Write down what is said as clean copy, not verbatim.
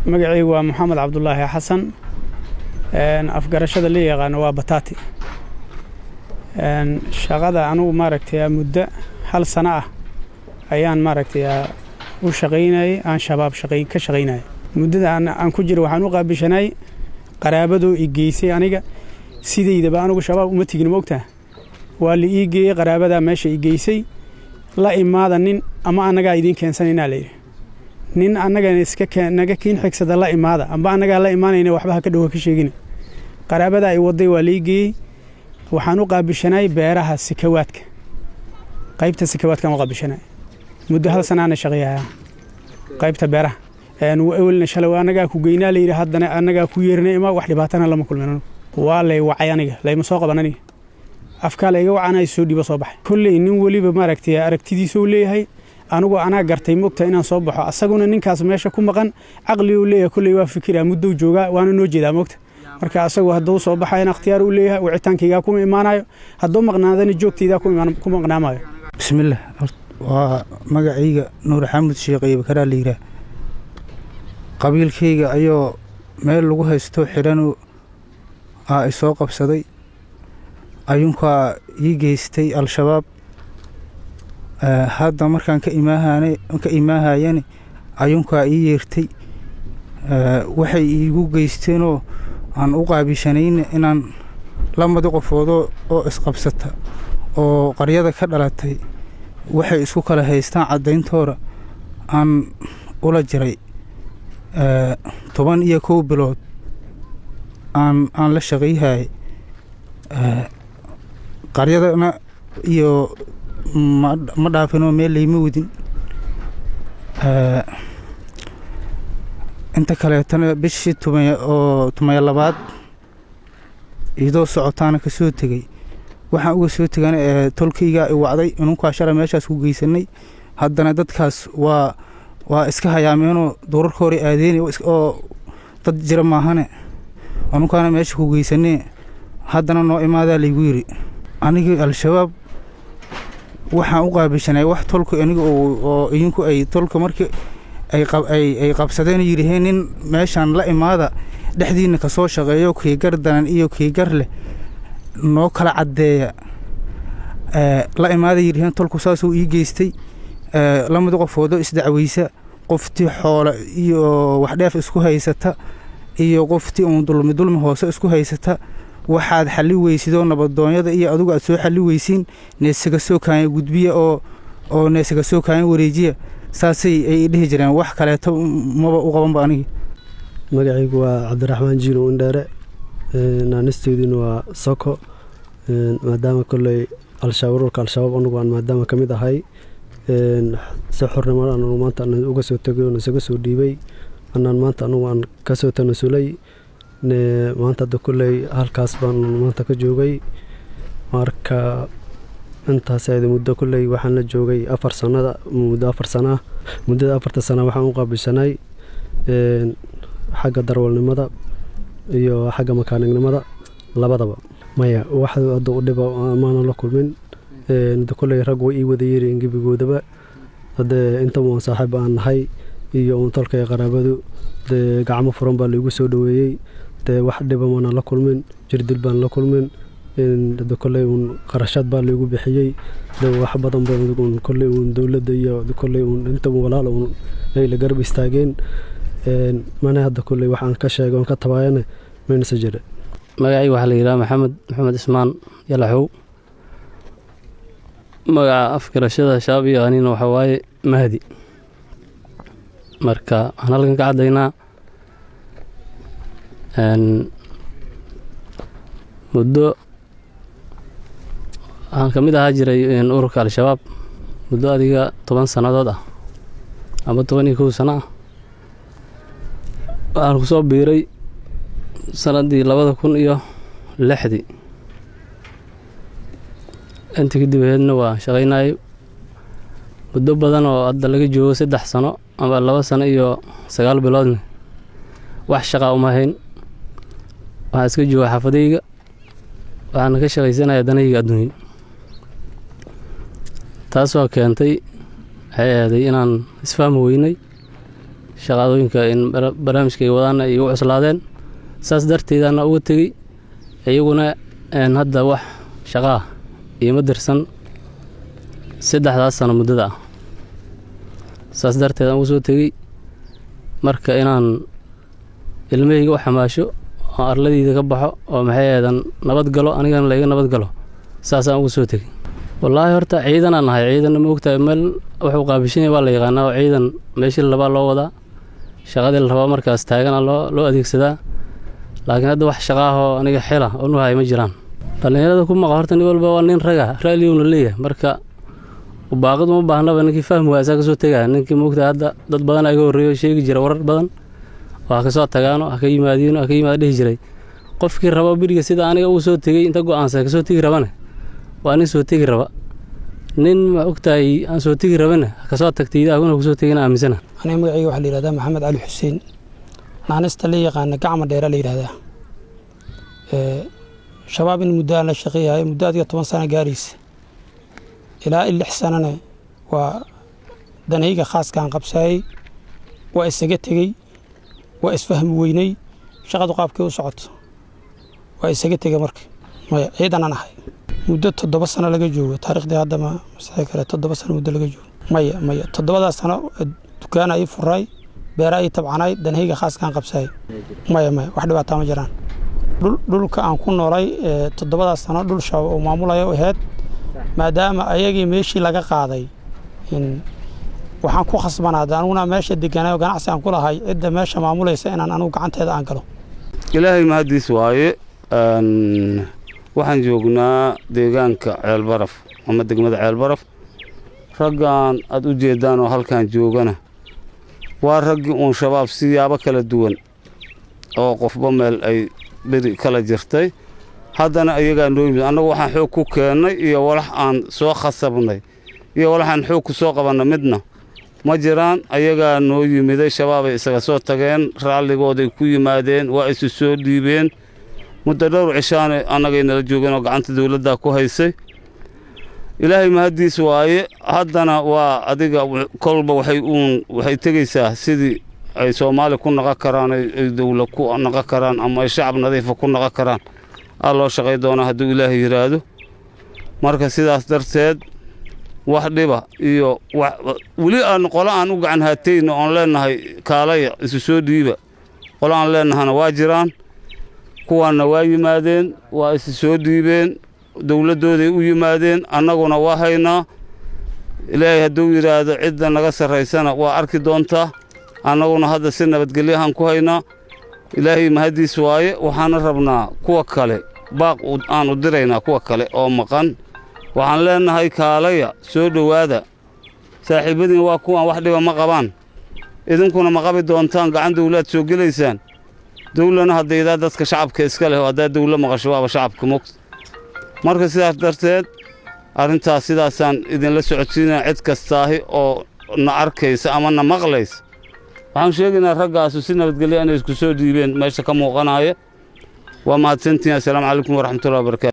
Magacaygu waa Maxamed Cabdulaahi Xasan, afgarashada la yaqaano waa Bataati. Shaqada anugu maaragtay muddo hal sano ah ayaan maaragtay u shaqaynayay, aan Shabaab ka shaqaynayay. Muddada aan ku jiro waxaan u qaabishanay qaraabadoo i geysay. Aniga sidaydaba anugu Shabaab uma tegin, moogtaa? Waa la ii geeyey, qaraabadaa meesha i geysay. La imaada nin ama annagaa idiin keensanaynaa layidhi. Nin annagana iska naga kiin xigsada la imaada, amba annagaa la imaanayna, waxba ha ka dhowa ka sheegina. Qaraabadaa i waday, waa la ii geeyey. Waxaan u qaabishanay beeraha sikawaadka, qaybta sikawaadkaan u qaabishanay. Muddo hal sanaana shaqeeyaya qaybta beeraha. Ewelna shalay annagaa ku geynaa layidhi, haddana annagaa ku yeernay. Ima wax dhibaatana lama kulmin. Anugu waa lay wacay, aniga layma soo qaban. Aniga afkaa layga wacanay, soo dhibo, soo baxay. Kolley nin weliba maaragtay aragtidiisuu leeyahay. Anigu anaa gartay, mogta, inaan soo baxo. Asaguna ninkaas meesha ku maqan caqli uu leeyahay, kolley waa fikiraa, muddou joogaa, waana noo jeedaa, mogta. Marka asagu hadduu soo baxayana ikhtiyaar uu leeyahay, wicitaankaygaa kuma imaanayo. Hadduu maqnaadana joogtaydaa ku maqnaamayo. Bismillaah, waa magacayga Nuur Xaamud Sheekh Iyo Bakaraa la yidhaah. Qabiilkayga ayoo meel lagu haysto xidhanu aa isoo qabsaday, ayuunkaa ii geystay Al-Shabaab. Hadda markaan ka imaahayani ayuunkaa ii yeertay. Waxay iigu geysteenoo aan u qaabishanayna inaan lamadi qofoodoo oo isqabsata oo qaryada ka dhalatay waxay isku kala haystaan caddayntooda aan ula jiray. 11 bilood aan la shaqayhayay qaryadana iyo ma dhaafinoo meel layma wadin. Inta kaleetana bishii oo 12aad iyadoo socotaana ka soo tegey. Waxaan uga soo tegana ee tolkaygaa i wacday, inunkaa shalay meeshaas ku geysanay, haddana dadkaas waa iska hayaameenoo duurarka hore aadeen oo dad jira maahane, anunkaana meesha ku geysanee, haddana noo imaadaa laygu yidhi. Anigii Al-Shabaab waxaan u qaabishanay wax tolku aniga oo idinku ay tolka markii ay qabsadeen yidhaheen nin meeshaan la imaada, dhexdiinna ka soo shaqeeyo, kii gar daran iyo kii gar leh noo kala caddeeya la imaada yidhaheen. Tolku saasuu ii geystay. Lamada qofoodo isdacweysa, qoftii xoole iyo waxdheef isku haysata iyo qoftii uun dulmi dulmi hoose isku haysata, waxaad xalli weysidoo nabadoonyada iyo adugu aad soo xalli weysiin, neesaga soo kaanya gudbiya oo neesaga soo kaanya wareejiya, saasay ay dhihi jireen. Wax kaleeto maba u qabanba anigi. Magacaygu waa Cabdiraxmaan Jiino Indheere, naanisteyduna waa Soko. Maadaama kolley ururka Al-Shabaab anugu aan maadaama ka mid ahay, si xornimo anugu maanta uga soo tegay oon isaga soo dhiibay, anaan maanta anugu aan kasoo tanasulay. Maanta hadda kolley halkaas baan maanta ka joogay. Marka intaas ayada muddo kolley waxaan la joogay 4 sanada, muddo 4 sana ah. Muddada 4ta sana waxaan u qaabilsanay xagga darwalnimada iyo xagga makaanignimada labadaba. Maya, wax hadda u dhiba maana la kulmin. Kolley rag way ii wada yeerayeen gebigoodaba. Haddee inta uun saaxiib aan nahay iyo uun tolkay qaraabadu, dee gacmo furan baa laigu soo dhoweeyey. Dee wax dhiba maana la kulmin, jirdil baan la kulmin. Hade kolley uun qarashaad baa laigu bixiyey. De wax badan ba uun kolley uun dowladda iyo kolley uun intaba walaal uun ay la garab istaageen. Mana hadda kolley wax aan ka sheegay oon ka tabaayana maynase jira. Magacayga waxaa la yidhaha Maxamed Maxamed Ismaan Yalaxow. Magaca afgarashada Shabaab iyo anina waxaa waaye Mahdi. Marka waxaan halkan ka caddaynaa muddo waxaan ka mid ahaa jiray ururka Al-Shabaab muddo adiga 10 sannadood ah ama 11 sano ah. Waxaan ku soo biiray sannaddii 2006dii. Inta kadib aheedna waa shaqaynayay muddo badan oo hadda laga joogo 3 sano ama 2 sano iyo 9 biloodna wax shaqaa uma hayn. Waxaan iska jooga xaafadayga, waxaana ka shaqaysanaya danahayga adduunya. Taasoo keentay waxay ahday inaan isfahmi weynay Shaqaadooyinka in barnaamijka ay wadaana ay igu cuslaadeen, saas darteedaana uga tegey. Iyaguna hadda wax shaqaa iima dirsan 3daas sano muddada ah, saas darteed aan uga soo tegey. Marka inaan ilmahayga u xamaasho oo arladeyda ka baxo oo maxay ahaydaan nabad galo, anigana laiga nabad galo, saasaan uga soo tegey. Wallaahi horta ciidanaan nahay, ciidanna ma ogtahay meel wuxuu qaabishan yahay waa la yaqaanaa, oo ciidan meeshii la rabaa loo wadaa, shaqadii la rabaa markaas taagana loo adeegsadaa. Laakiin hadda wax shaqaahoo aniga xila oo nu hay ma jiraan. Dhallinyarada ku maqa horta nin walba waa nin raga, ra'liguna leeyahay. Marka baaqid uma baahnaba, ninkii fahmi waaya isaa kasoo tegaya. Ninkii maogtahay hadda dad badan iga horreeyo sheegi jira warar badan oo ha kasoo tagaano, ha ka yimaadiino, ha ka yimaada dhihi jiray. Qofkii rabo beriga sida aniga uu soo tegey inta go-aansa kasoo tegi rabane waa nin soo tegi raba, nin ma ogtahay aan soo tegi rabana kasoo tagtayda aguna kusoo tegina aaminsana. Aniga magacayga waxaa la yihahdaa Maxamed Cali Xuseen, naanista la yaqaana Gacma Dheera la yidhahdaa. Shabaab in muddo aan la shaqeeyahay, muddo adiga 10 sano gaaraysa ilaa 6 sanona waa danayga khaaskaan qabsaayey. Waa isaga tegey, waa isfahmi weyney shaqadu qaabkii u socoto, waa isaga tegey. Marka maya, ciidanaan ahay muddo 7 sano laga joogo. Taariikhdii hadda ma masixi kale, 7 sano muddo laga joogo. Maya, 7daas sano dukaana ii furay, beera ii tabcanay, danahayga khaaskaan qabsaayey. Maya, wax dhibaataa ma jiraan. Dhulka aan ku noolay 7daas sano dhul shabaab oo maamulaya u ahayd, maadaama ayagii meeshii laga qaaday waxaan ku khasbanaaday aniguna meesha deganay oo ganacsi aan ku lahay cidda meesha maamulaysa inaan anigu gacanteeda aan galo. Ilaahay mahaddiis waaye. Waxaan joognaa deegaanka Ceelbaraf ama degmada Ceelbaraf. Raggan aad u jeeddaan oo halkan joogana waa raggii uun shabaab siyaabo kala duwan oo qofba meel ay beri kala jirtay, haddana iyagaa noo yimid. Annagu waxaan xoog ku keennay iyo walax aan soo khasabnay iyo walaxaan xoog ku soo qabanna midna ma jiraan. Ayagaa noo yimiday, shabaabay isaga soo tageen, raalligooday ku yimaadeen, waa isu soo dhiibeen. Muddo dhowr cishaane annagay nala joogeen oo gacanta dawladdaa ku haysay. Ilaahay mahaddiis waaye. Haddana waa adiga kolba waxay uun waxay tegaysaa sidii ay Soomaali ku naqon karaan, ay dawla ku naqon karaan ama ay shacab nadiifa ku naqon karaan aa loo shaqay doonaa hadduu Ilaahay yidhaahdo. Marka sidaas darteed wax dhiba iyo weli aan qolo aan u gacan haatayno oon leenahay kaalaya isu soo dhiiba, qolo aan leennahana waa jiraan. Kuwaanna waa yimaadeen, waa isu soo dhiibeen, dowladdooday u yimaadeen, annaguna waa haynaa. Ilaahay hadduu yidhaahdo cidda naga sarraysana waa arki doontaa. Annaguna hadda si nabadgelyahaan ku haynaa, Ilaahay mahaddiis waaye. Waxaana rabnaa kuwa kale baaq aan u diraynaa, kuwa kale oo maqan waxaan leenahay kaalaya, soo dhowaada, saaxiibadiin waa kuwaan, wax dhiba ma qabaan, idinkuna ma qabi doontaan, gacan dawlaad soo gelaysaan. Dawlana haddaydaa dadka shacabka iska leh oo haddaa dawlo maqasho waaba shacabka mogta. Marka sidaas darteed arrintaas sidaasaan idinla socodsiinaya. Cid kastaahi oo na arkaysa ama na maqlaysa waxaan sheegaynaa raggaasu si nabadgelya inay isku soo dhiibeen meesha ka muuqanaya. Waa mahadsantihiin. Assalaamu calaykum waraxmatullahi wabarakatu.